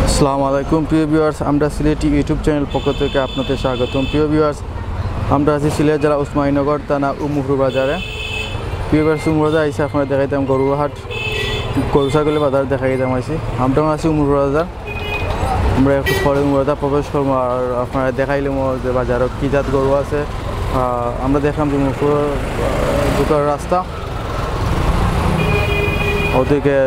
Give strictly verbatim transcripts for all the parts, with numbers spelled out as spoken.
আসসালামু আলাইকুম প্রিয় ভিউয়ার্স, আমরা সিলেটি ইউটিউব চ্যানেল পক্ষ থেকে আপনাদের স্বাগতম। প্রিয় ভিউয়ার্স, আমরা আছি সিলেট জেলা উসমানীনগর থানা উমরপুর বাজারে। প্রিয় ভিউয়ার্স, উমরপুর বাজার আইসা আপনারা দেখাইতাম গরুর হাট, গরু ছাগলের বাজার দেখাইতাম আইছি। আমরা আছি উমরপুর বাজার, আমরা একটু পরে উমরপুর বাজার প্রবেশ করবো, আর আপনারা দেখাইলাম যে বাজারো কি জাত গরু আছে। আহ, আমরা দেখলাম যে উমরপুর, আহ, ঢুকার রাস্তা, ওদিকে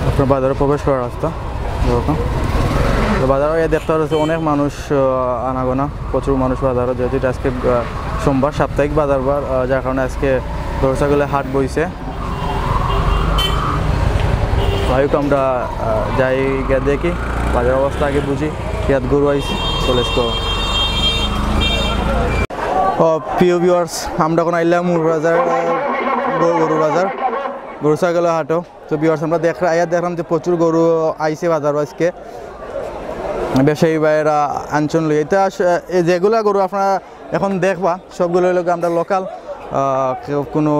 আপনার বাজারে প্রবেশ করার রাস্তা এরকম। তো বাজারো এই দেখতে পাচ্ছি অনেক মানুষ, আহ, আনাগোনা, প্রচুর মানুষ বাজারো, যেহেতু এটা আজকে, আহ, সোমবার, সাপ্তাহিক বাজার বার, আহ, যার কারণে আজকে গরু ছাগলের হাট বইছে। যাই হোক, আমরা, আহ, যাই গিয়া দেখি বাজার অবস্থা আগে বুঝি, ইয়াত গরু আইছে। So let's go। ও প্রিয় ভিউয়ার্স, আমরা এখন আইলাম মুর বাজার, আহ, গরু, গরু বাজার, গরু ছাগলের হাটও। তো ভিউয়ার্স, আমরা দেখ, আইয়া দেখলাম যে প্রচুর গরু আইছে বাজারও আজকে। ব্যবসায়ী ভাইয়েরা আনছইন লই। এটা আস-, এ যেগুলা গরু আপনারা এখন দেখবা, সবগুলা অইলো গিয়া আমরা লোকাল, আহ, কেউ কোনো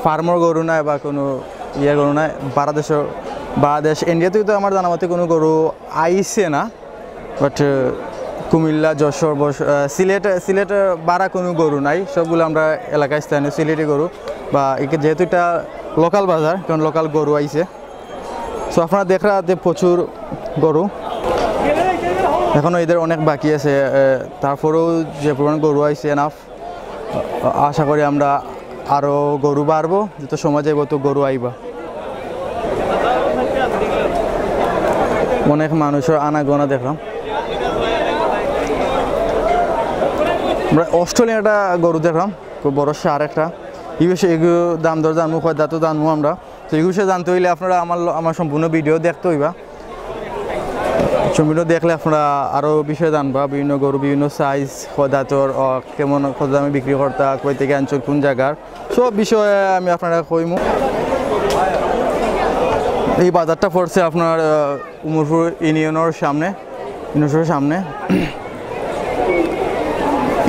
ফার্মর গরু নায় বা কোনো ইয়ে গরু নায়। বাংলাদেশর, বাংলাদেশ, ইন্ডিয়া থাকি তো আমার জানা মতে কোনো গরু আইছে না। বাট, আহ, কুমিল্লা, যশোর, বস-, আহ, সিলেট, সিলেটর বারা কোনো গরু নাই, সবগুলা আমরা এলাকায় স্থানীয় সিলেটি গরু। বা একে যেহেতু এটা লোকাল বাজার, কারণ লোকাল গরু আইছে। So আপনারা দেখরা যে প্রচুর গরু, এখনো এদের অনেক বাকি আছে, আহ, তারপরেও যে পরিমাণ গরু আইছে, এনাফ। আশা করি আমরা আরও গরু বাড়বো, যত সময় যাইবো তত গরু আইবা। অনেক মানুষর আনাগোনা দেখলাম। আমরা অস্ট্রেলিয়ান একটা গরু দেখলাম, খুব বড় ষাঁড় একটা। এই বিষয়ে এগুলো দাম দর জানবো, কয় দাঁত জানবো আমরা। তো এই বিষয়ে জানতে হইলে আপনারা আমার ল-, আমার সম্পূর্ণ ভিডিও দেখতে হইবা। সম্পূর্ণ দেখলে আপনারা আরও বিষয়ে জানবা, বিভিন্ন গরু, বিভিন্ন সাইজ, কয় দাঁতর, আহ, কেমন, কত দামে বিক্রি করতা, কই থেকে আনছো, কোন জায়গার, সব বিষয়ে আমি আপনারা কইমু। এই বাজারটা পড়ছে আপনার, আহ, উমরপুর ইউনিয়নের সামনে, ইউনিয়নের সামনে,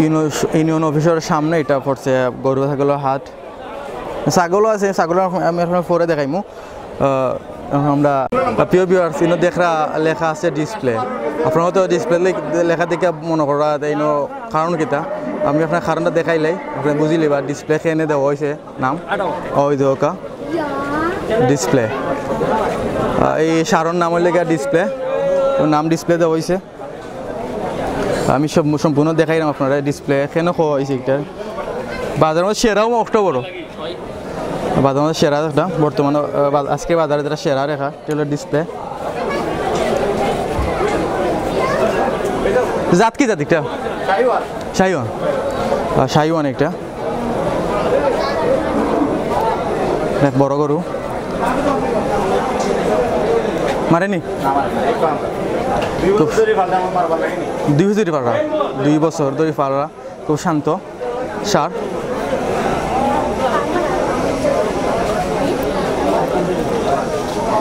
ইউনিয়ন, ইউনিয়ন অফিসের সামনে এটা পড়ছে গরু ছাগলের হাট। ছাগলও আছে, ছাগল আমি আপনার পরে দেখাইমু। আহ, এখন আমরা, আহ, প্রিয় ভিউয়ার্স, ইনো দেখরা লেখা আছে ডিসপ্লে। আপনারা তো ডিসপ্লে লেখ-, লেখা দেখে মনে করা যায়, ইনো কারণ কিতা? আমি আপনার কারণটা দেখাইলাই, আপনি বুঝিলিবা ডিসপ্লে কেনে দেওয়া হয়েছে নাম। ওই যে ওকা ডিসপ্লে। আহ, এই ষাঁড়র নাম হইলে গিয়া ডিসপ্লে, ওর নাম ডিসপ্লে দেওয়া হয়েছে। আমি সব সম্পূর্ণ দেখাইলাম আপনারা ডিসপ্লে কেন খোয়া হয়েছে একটা। বাজারের মধ্যে সেরাও অক্টোবরও। বাজারের মধ্যে সেরা একটা বর্তমানে, আহ, বাজ-, আজকে বাজারে যেটা সেরা রেখা, এটা হলো ডিসপ্লে। জাত কি জাত একটা? শাহিওয়ান। আহ, শাহিওয়ান একটা। অনেক বড় গরু। মারেনি? দুই বছর ধরে পালরা। দুই বছর ধরে পালরা। খুব শান্ত। ষাঁড়।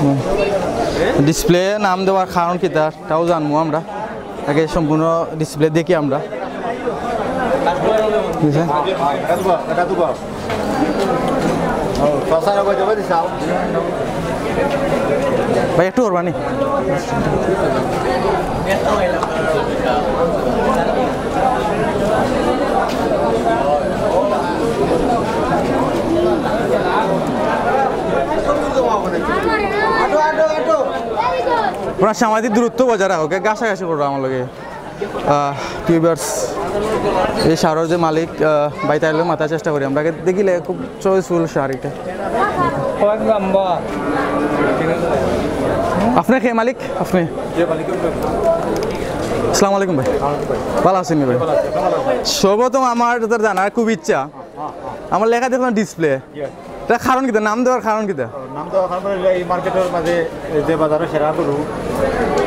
হুম। ডিসপ্লে নাম দেওয়ার কারণ কিতা, তাও জানবো আমরা। আগে সম্পূর্ণ ডিসপ্লে দেখি আমরা। বুঝছেন? ভাই, একটু করবানি। আপনারা সামাজিক দূরত্ব বজায় রাখো, কে ঘাসাঘাসি করো আমার লগে। আহ, প্রিয় ভিউয়ার্স, এই ষাঁড়র যে মালিক, আহ, ভাই তাইলে মাতার চেষ্টা করি আমরা, আগে দেখিলে খুব চয়েসফুল ষাঁড় এটা। আপনি কে মালিক? আপনি? আসসালামু আলাইকুম ভাই। ভালো আছেন ভাই? সর্বপ্রথম আমার তো জানার খুব ইচ্ছা, আমার লেখা দেখলাম ডিসপ্লে, এটা কারণ কিতা? নাম দেওয়ার কারণ কিতা? নাম দেওয়ার কারণ হইলো এই মার্কেটের মাঝে এই যে বাজারে সেরা গরু,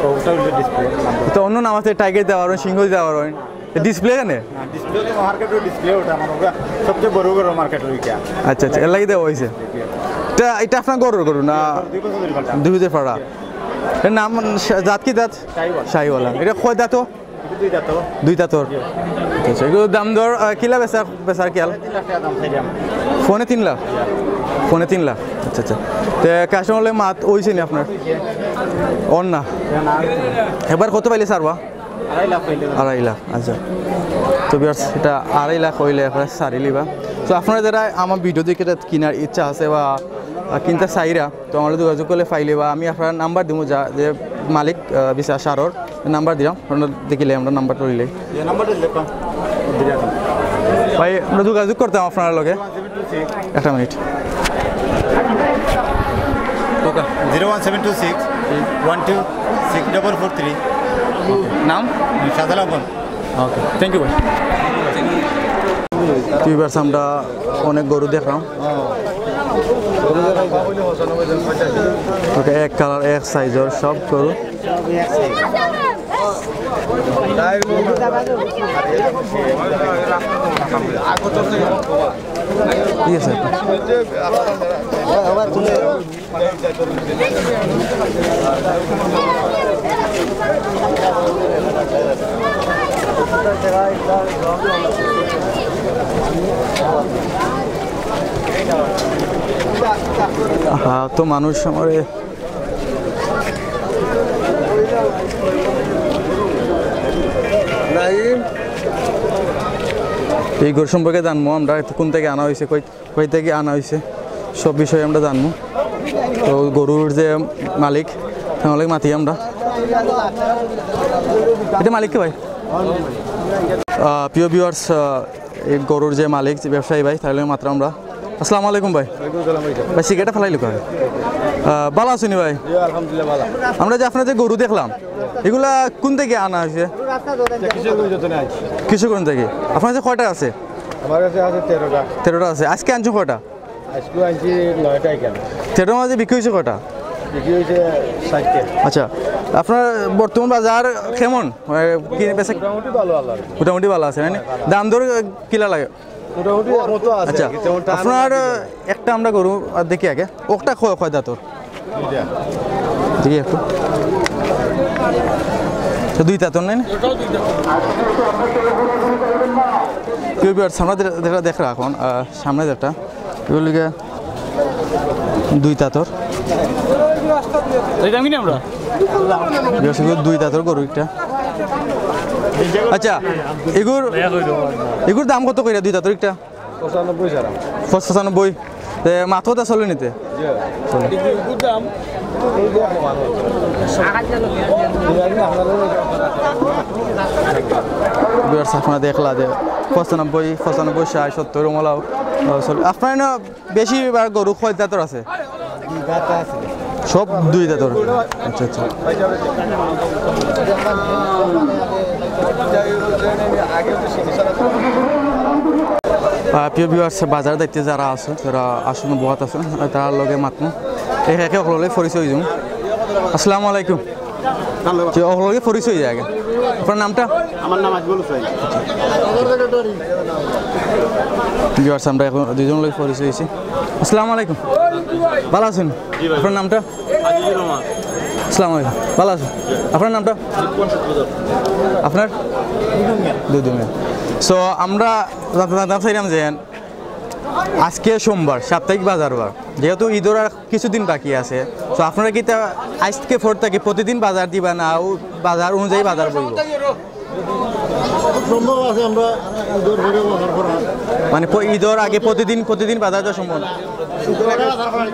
ওটা হইলো ডিসপ্লে নাম দেওয়া। তো অন্য নাম আছে, টাইগার দেওয়া হয়, সিংহ দেওয়া হয়, ডিসপ্লে কেনে? না, ডিসপ্লে তো মার্কেটের ডিসপ্লে ওটা, মানে ওটা সবচেয়ে বড় গরু মার্কেটের ওইটা। আচ্ছা, আচ্ছা, এর লাগি দেওয়া হইছে। এটা, এটা আপনার গরুর গরু না? দুই বছর ধরে পালতাম। দুই বছর পাড়া। এর নাম শা-, জাত কি জাত? শাহিওয়াল। শাহিওয়ালা। এটা কয় দাঁত? দুই দাঁত। দুই দাঁতর। আচ্ছা, এগুলোর দাম দর, আহ, কিলা বেচা, বেচার খেয়াল? তিন লাখ টাকা দাম চাইলাম। ফোনে তিন লাখ? পৌনে তিন লাখ। আচ্ছা, আচ্ছা। তে কাস্টমার লগে মাত অইছে নি আপনার? অর না। একবার কত পাইলে ছাড়বা? আড়াই লাখ পাইলে। আড়াই লাখ, আচ্ছা। তো ভিউয়ার্স, এটা আড়াই লাখ অইলে একবার ছাড়ি লিবা। তো আপনারা যারা আমার ভিডিও দেখে এটা কিনার ইচ্ছা আছে বা, আহ, কিনতা চাইরা, তো আমার লগে যোগাযোগ করলে পাইলে বা আমি আপনার নাম্বার দিমু, যা, যে মালিক, আহ, বিশাল সারর নাম্বার দিলাম, আপনারা দেখিলে আমরা নাম্বারটা লইলে। ভাই, আমরা যোগাযোগ করতাম আপনার লগে। একটা minute. Zero one seven two six one two six double four three. নাম? শাহজালাল খান। ওকে, থ্যাংক ইউ ভাই। ভিউয়ার্স, আমরা অনেক গরু দেখলাম। ওকে, এক কালার, এক সাইজর সব গরু। ঠিক আছে। হ্যাঁ, তো মানুষ আমারে এই গরু সম্পর্কে জানবো আমরা, এটা কোন থেকে আনা হয়েছে, কই, কই থেকে আনা হয়েছে, সব বিষয়ে আমরা জানবো। তো গরুর যে মালিক, তার লগে মাতি আমরা। এটা মালিক কে ভাই? আহ, প্রিয় ভিউয়ার্স, আহ, এই গরুর যে মালিক, যে ব্যবসায়ী ভাই, তার লগে মাত্র আমরা। আসসালামু আলাইকুম ভাই। ভাই, সিগারেটটা ফালাই লুকা। আহ, ভালা আছইন নি ভাই? আলহামদুলিল্লাহ ভালা। আমরা যে আপনার যে গরু দেখলাম, এগুলা কোন থেকে আনা হয়েছে? কিশোরগঞ্জ যত নাই। কিশোরগঞ্জ থেকে। আপনার কাছে কয়টা আছে? আমার কাছে আছে তেরোটা। তেরোটা আছে। আজকে আনছো কয়টা? আজকে আনছি নয়টা এখানে। তেরোটার মাঝে বিক্রি হয়েছে কয়টা? বিক্রি হয়েছে ষাটটা। আচ্ছা, আপনার বর্তমান বাজার কেমন? মানে, কি বেচা মোটামুটি ভালো আল্লাহ। মোটামুটি ভালা আছে, তাই না? দাম দর কিলা লাগে? মোটামুটি মতো আছে। আচ্ছা, তেমন টান আপনার একটা আমরা গরু আর দেখি আগে। ওটা কয়, কয় দাঁতর? দুইটা। দেখি একটু। তো দুই দাঁতর নাই না? প্রিয় ভিউয়ার্স, আমরা যেটা, যেটা দেখরা এখন, আহ, সামনে যেটা, এগুলো লিগে দুই দাঁতর। যাইতাম কি না আমরা? ভিউয়ার্স, এগুলো দুই দাঁতর গরু একটা। আচ্ছা, এগুর, এগুর দাম কত কইরা দুই দাঁতর একটা? পঁচানব্বই ছাড়া। পঁচানব্বই। তে মাত কথা চলে নিতে। ভিউয়ার্স, আপনারা দেখলা যে পঁচানব্বই, পঁচানব্বই, ষাট, সত্তর, ওমলাও, আহ, চলে। আপনার না বেশিরভাগ গরু কয় দাঁতর আছে? সব দুই দাঁতর। আচ্ছা, আচ্ছা। আহ, প্রিয় ভিউয়ার্স, বাজার দেখতে যারা আছে, যারা আসন্ন বহাত আছে, তারা লগে মাতমু। এই একে অকললে পরিচয় হইজুম। আসসালামু আলাইকুম। যে অকললে পরিচয় হয়ে যায় আগে। আপনার নামটা? আমার নাম আজমল হোসেন। ভিউয়ার্স, আমরা এখন দুইজন লগে পরিচয় হয়েছি। আসসালামু আলাইকুম। ভালো আছেন? আপনার নামটা? আসসালামু আলাইকুম। ভালো আছেন? আপনার নামটা? আপনার? দুদু মিয়া। So, আমরা জানতে, জানতে চাইলাম যে আজকে সোমবার, সাপ্তাহিক বাজার বার, যেহেতু ঈদর আর কিছুদিন বাকি আছে, তো আপনারা কি তা আজকে পর থেকে প্রতিদিন বাজার দিবা না, ও বাজার অনুযায়ী বাজার বইব? সম্ভব আছে, আমরা ঈদর পরে বাজার করা। মানে প-, ঈদর আগে প্রতিদিন, প্রতিদিন বাজার দেওয়া সম্ভব না? ঈদর আগে বাজার করা।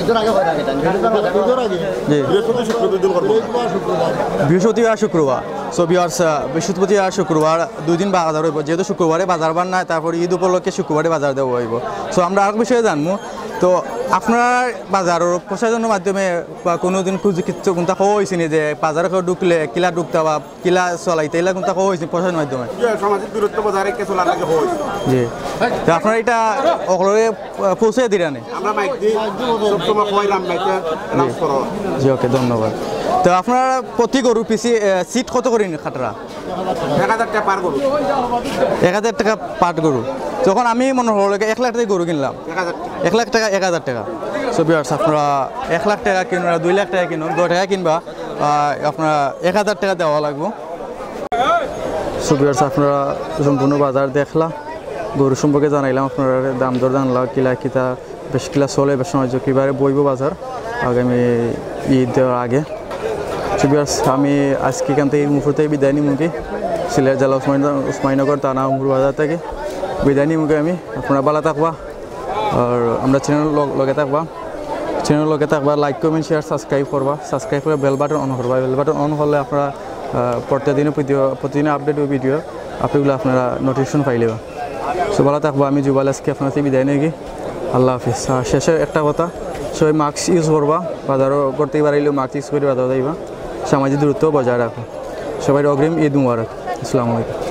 ঈদর আগে বাজার করা। ঈদর আগে। জি। বৃহস্পতি, শুক্রবার দিন করবো। বৃহস্পতিবার, শুক্রবার। বৃহস্পতিবার, শুক্রবার। So, ভিউয়ার্স, আহ, বৃহস্পতিবার, শুক্রবার দুই দিন বাজার হইব, যেহেতু শুক্রবারে বাজার বার নাই, তারপর ঈদ উপলক্ষে শুক্রবারে বাজার দেওয়া হইব। So, আমরা আরেক বিষয়ে জানবো, তো আপনার বাজারর প্রশাসনের মাধ্যমে বা কোনো দিন কিছু, কিছু কোনটা কওয়া হয়েছে নি যে বাজারে কেউ ঢুকলে কিলা ঢুকতা বা কিলা চলাইতে, এলা কোনটা কওয়া হয়েছে প্রশাসনের মাধ্যমে? যে সামাজিক দূরত্ব বজায় রেখে চলার লাগে হয়। জি। তো আপনারা এটা অকলরে, আহ, পৌঁছে দিরা নি? আমরা মাইক দিই, সবসময় কইলাম মাইকে অ্যানাউন্স করো। জি, ওকে, ধন্যবাদ। তো আপনারা প্রতি গরু পিছে, আহ, সিট কত করে নি কাটরা? এক হাজার টাকা পার গরু। এক হাজার টাকা পার গরু। যখন আমি মনে হলো এক লাখ টাকা গরু কিনলাম, এক হাজার টাকা। এক লাখ টাকা, এক হাজার টাকা। So, ভিউয়ার্স, আপনারা এক লাখ টাকা কিনবা, দুই লাখ টাকা কিনুন, দশ টাকা কিনবা, আহ, আপনারা এক হাজার টাকা দেওয়া লাগবো। So, ভিউয়ার্স, আপনারা সম্পূর্ণ বাজার দেখলা, গরু সম্পর্কে জানাইলাম, আপনারা দাম দর জানলা, কিলা কিতা বেশ কিলা চলে, বেশ সময় কিবারে বইব বাজার আগামী ঈদ দেওয়ার আগে। So viewers, আমি আজকে এখান থেকে এই মুহূর্তে বিদায় নিমুখী। সিলেট জেলা উসমানী উসমানীনগর থানা উমর বাজার থেকে বিদায় নিমুখী আমি। আপনারা ভালা থাকবা, আর আমরা চ্যানেল লগে থাকবা, চ্যানেল লগে থাকবা, like, comment, share, subscribe করবা, subscribe করে bell button on করবা। Bell button on করলে আপনারা আহ, প্রতিদিনও ভিডিও, প্রতিদিনও আপডেট ভিডিও, আপনিগুলো আপনারা নোটিফিকেশন পাইলেবা। So ভালা থাকবা, আমি জুবাল আজকে আপনার থেকে বিদায় নিমুখী। আল্লাহ হাফিজ। আর শেষে একটা কথা, সবাই মাস্ক ইউজ করবা, বাজারও করতে বাড়াইলেও মাস্ক ইউজ করে বাজারও যাইবা, সামাজিক দূরত্ব বজায় রাখো। সবাই অগ্রিম ঈদ মুবারক। আসসালামু আলাইকুম।